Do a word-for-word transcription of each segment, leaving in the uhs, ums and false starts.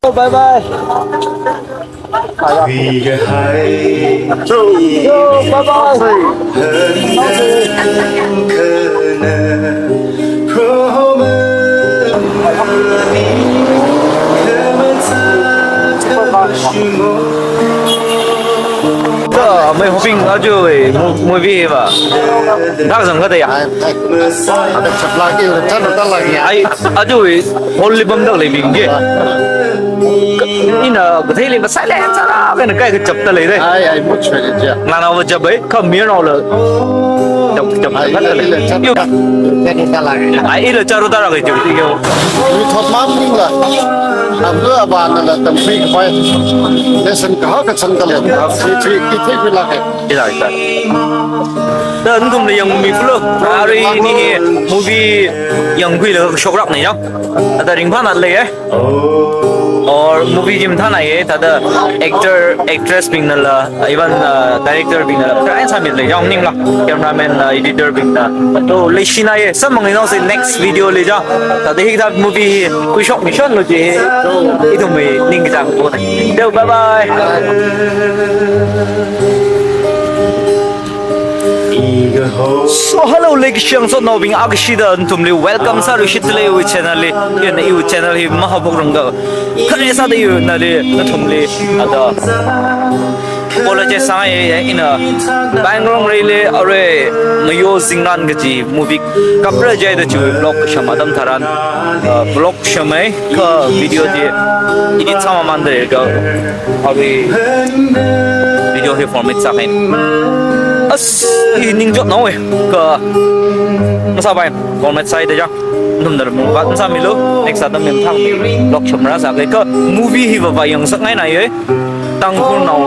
Bye bye. Yo, bye bye. Da, mai hoping aja wui mo-, movie va. Dak zang ka da ya. Ai, ai. Ada chapla ki, ada chapla lagi ya. Ai, aja wui hall li bam dak lei bing ke. Ina ka thei lei ka sai lei chara ka na kai ka chap ta lei re. Ai, ai, mo chwe le ja. Nga na wa chap ai, ka mi na la. Chap, chap, ai, chap ta lei. Ai, ai, chap. Yo. Chap ta lagi. Ai, ila charu ta ra ka chap ti ke. Mi thot ma ning la. Ablu aba na la tam free ka pai. Lesson ka ha ka chang ka le. Free, free, ki thei la ke. Ila, ila. Da nathumli yangmi khulo. Arui ina hi movie yangkhuilaga shokrak na ya. Ada ringphā na lei eh. Or movie chi mathānai eh. Thāda actor, actress bingna la, even, uh, director bingna la, karai sāmi lei ya, ning la. Cameraman la, editor bingna. To leishi na ye, samang ina se next video li ja. Thāda hithā movie hi khuishokmi shon lo chi. Ithumwui ningchāng po na. Yo, bye bye. So, hello, leikashi yangsotnaobing, akashida nathumli welcome sāluishit lei iwui channel li. Ina iwui channel hi mahaophok rang ka khare sāda iwui nali nathumli ada apologize sāngai, ina Bangalore li le arui Mayo Zingran kaji movie kapra jai da chi vlog sham atam tharan, uh, vlog shamai ka video chi edit sāmamān da ka arui video hi format sākahai. As, i ningchot nao eh, ka masāpai format sāi da ja. Nathum da mung ba sāmilu, next atam mathang vlog shamra sākahai ka movie hi va va yangsakngai na ye. Tangkhulnao,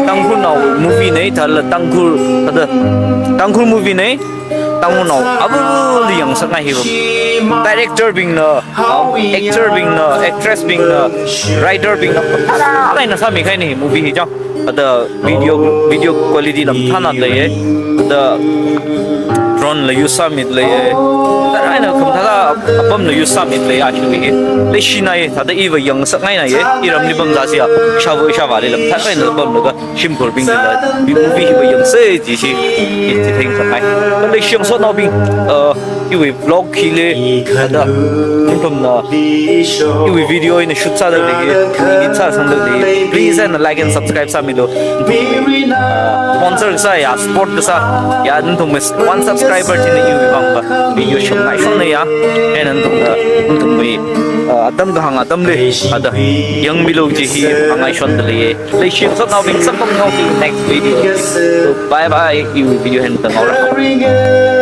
Tangkhulnao movie nei, thāla Tangkhul, thāda Tangkhul movie nei. Tangkhulnao avali yangsakngai hi va. Director bingna, actor bingna, actress bingna, writer bingna, thāda eina sāmikahai ni movie hi ja. Ada video, video quality la mathāna lei eh. Ada drone la use sāmi lei eh. Thāda eina khamathā apam la use sāmi lei eh, actually hi. Leishi na ye, thāda i va yangsakngai na ye. Iramli pamda siya, shāva shāvāli la mathāda eina pamlaga shimkhurbing la, movie hi va yangsa chi chi, i chitheng sāngai. Leishi yangsotnaobing, uh, iwui vlog hi le, ada, nathumna iwui video ina shoot sāda lei, edit sāsangda lei. Please and like and subscribe sāmilu. Uh, sponsor kasā ya, support kasā ya, nathum one subscriber china iwui vang va video shamngai shonna ya. Ina nathum, uh, nathumwui, uh, atam kahāng atamli, ada, yangmilu chi hi hāngngai shonda lei. Leishi yangsotnaobing, samphang nao next video. So, bye bye, iwui video hi da ngaora.